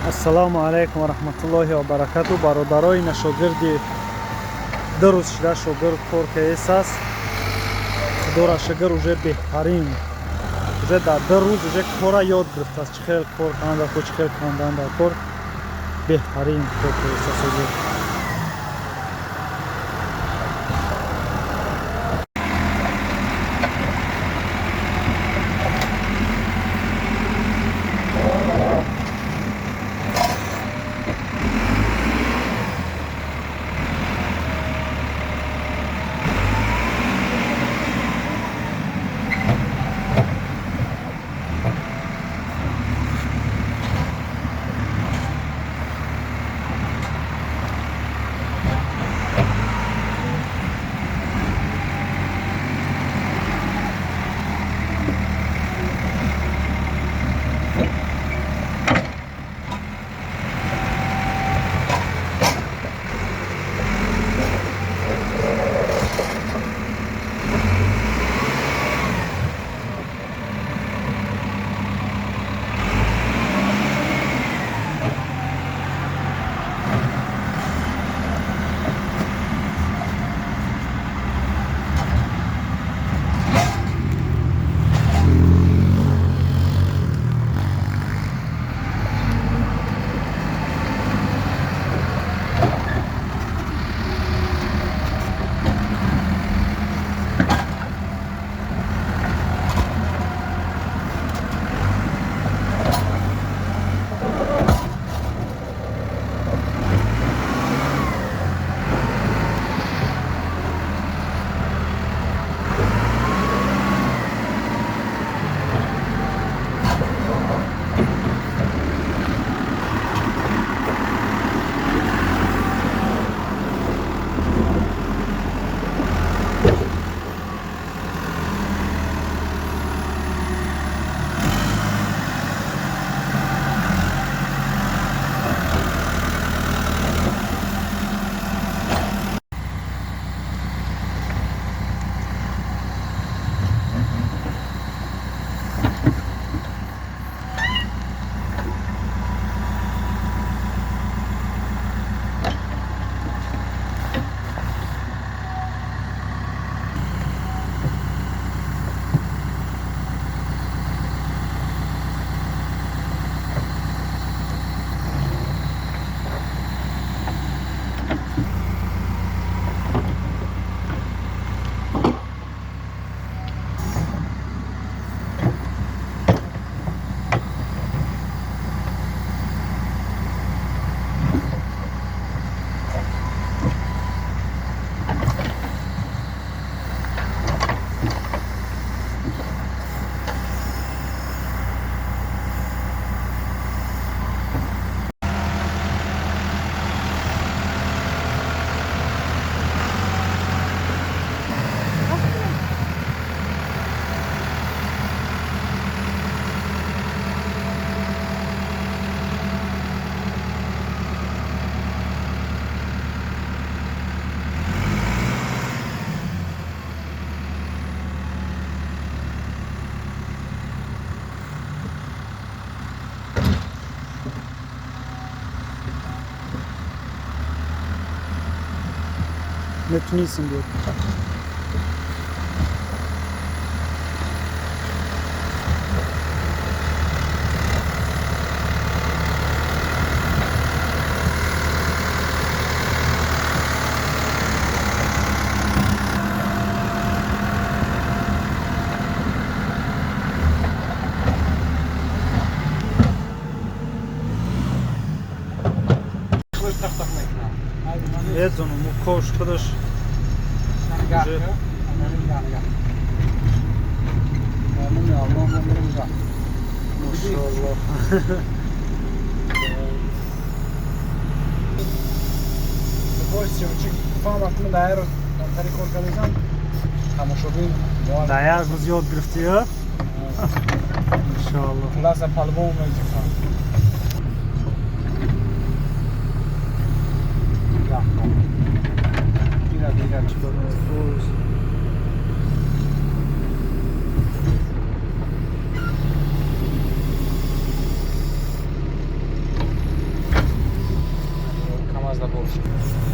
Ассалому алайкум ва раҳматуллоҳи ва баракату. Бародарои на шогирди ду рӯз шуда шогирд кор каес аст. Худора шукр, уже беҳтарин. Уже дар 2 рӯз уже кора ёд гирифтааст. Чӣ хел кор кунанд дар кор, чӣ хел кандан дар кор. Беҳтарин кор каес аст уже. Метунистем биёд. Медонам, ӯ кош худаш уже. Машоаллоҳ. Дар як рӯз ёд гирифтӣ, ё? Иншоаллоҳ. Хулоса, по-любому меҷифам. разговор.